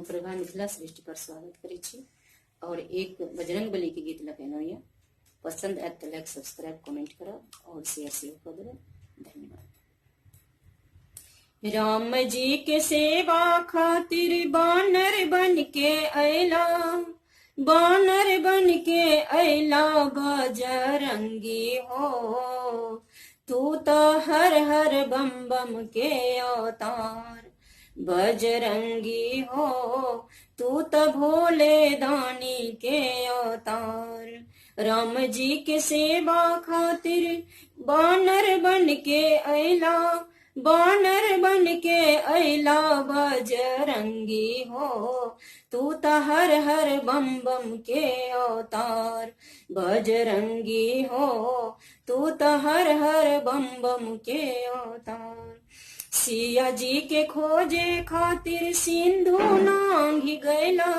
प्रभा मिथिला सृष्टि पर स्वागत करै छी और एक बजरंग बली के गीत लगेलहुँ यऽ। पसंद आयत तऽ लाइक, सब्सक्राइब, कमेंट करब और शेयर सेहो कऽ देबै। धन्यवाद। राम जी के सेवा खातिर बानर बन के अयला, बानर बन के अयला बजरंगी हो, तू तो हर हर बम बम के अवतार बजरंगी हो, तू तो भोले दानी के अवतार। राम जी के सेवा खातिर बानर बन के अयला, बानर बन के अयला बजरंगी हो, तू तो हर हर बम बम के अवतार बजरंगी हो, तू तो हर हर बम बम के अवतार। सिया जी के खोजे खातिर सिंधु नांगी गैला,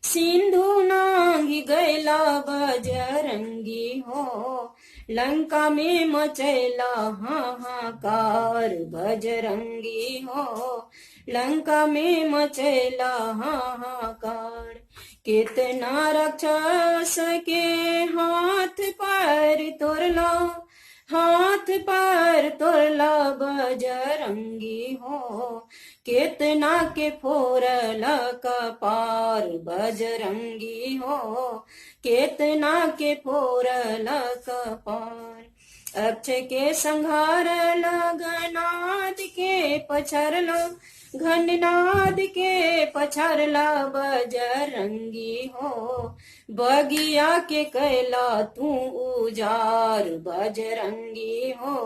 सिंधु नांगी गैला बजरंगी हो, लंका में मचैला हाहाकार बजरंगी हो, लंका में मचैला हाहाकार। कितना राक्षस के हाथ पैर तोड़ला, हाथ पैर तोड़ला बजरंगी हो, कितना के फोड़ला कपार बजरंगी हो, कितना के फोड़ला कपार। अक्षय के संहार लगनाद के पछरला, घननाद के पछरला बजरंगी हो, बगिया के कैला तू उजार बजरंगी हो,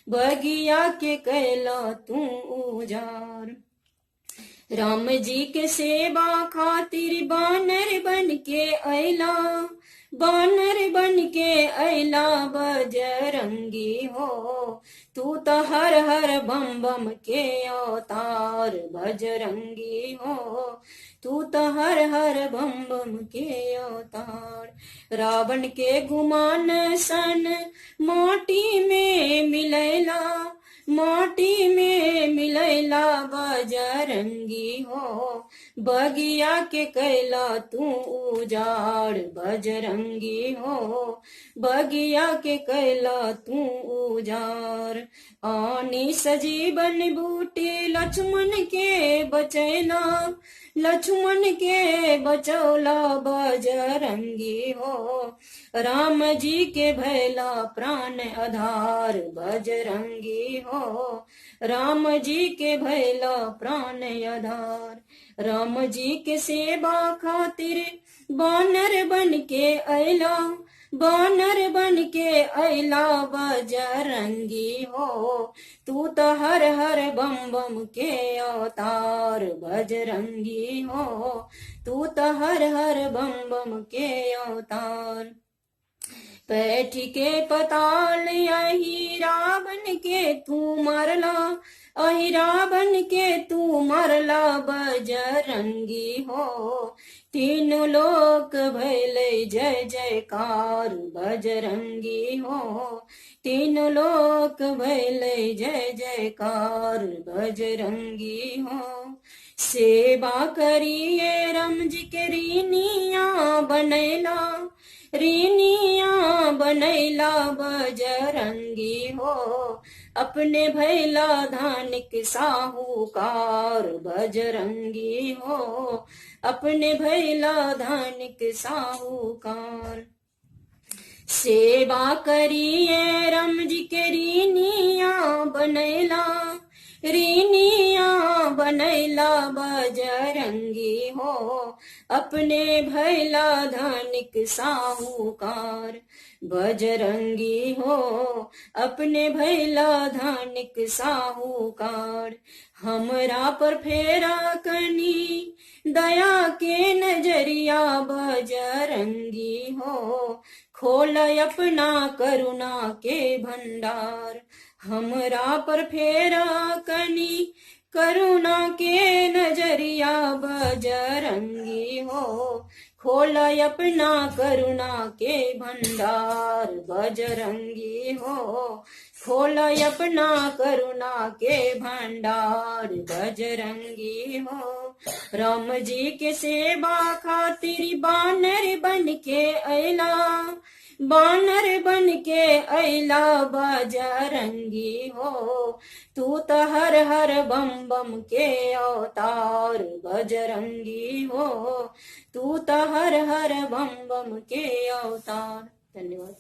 बगिया के कैला तू उजार। राम जी के सेवा खातिर बानर बन के अयला, बानर बन के अयला बजरंगी हो, तू तो हर हर बम बम के अवतार बजरंगी हो, तू तो हर हर बम बम के अवतार। रावण के गुमान सन माटी में मिलैला, माटी में मिलैला बजरंगी हो, बगिया के कैला तू उजाड़ बजरंगी हो, बगिया के कैला तू उजाड़। आनी सजीवन बूटी लक्ष्मण के बचैला, लक्ष्मण के बचौला बजरंगी हो, राम जी के भैला प्राण आधार बजरंगी हो, राम जी के भैला प्राण आधार। राम जी के सेवा खातिर बानर बन के अयला, बानर बन के अयला बजरंगी हो, तू तो हर हर बम बम के अवतार बजरंगी हो, तू तो हर हर बम बम के अवतार। पैठ के पताल अहि रावण के तू मारला, अहि रावण के तू मारला बजरंगी हो, तीनों लोक भैले जय जयकार बजरंगी हो, तीनों लोक भैले जय जयकार बजरंगी हो। सेवा करिए राम जी के रीनिया बनैला, रीनिया बनैला बजरंगी हो, अपने भैला धानिक साहूकार बजरंगी हो, अपने भैला धानिक साहूकार। सेवा करिए राम जी के रीनिया बनैला, रीनिया बनैला बजरंगी हो, अपने भैला धानिक साहूकार बजरंगी हो, अपने भैला धानिक साहूकार। हमरा पर फेरा कनी दया के नजरिया बजरंगी हो, खोल अपना करुणा के भंडार। हमरा पर फेरा कनी करुणा के नजरिया बजरंगी हो, खोल अपना करुणा के भंडार बजरंगी हो, खोल अपना करुणा के भंडार बजरंगी हो। राम जी के सेवा खातिर बानर बन के अइला, बानर बन के अइला बजरंगी हो। तू तो हर हर बम बम के अवतार बजरंगी हो, तू तो हर हर बम बम के अवतार। धन्यवाद।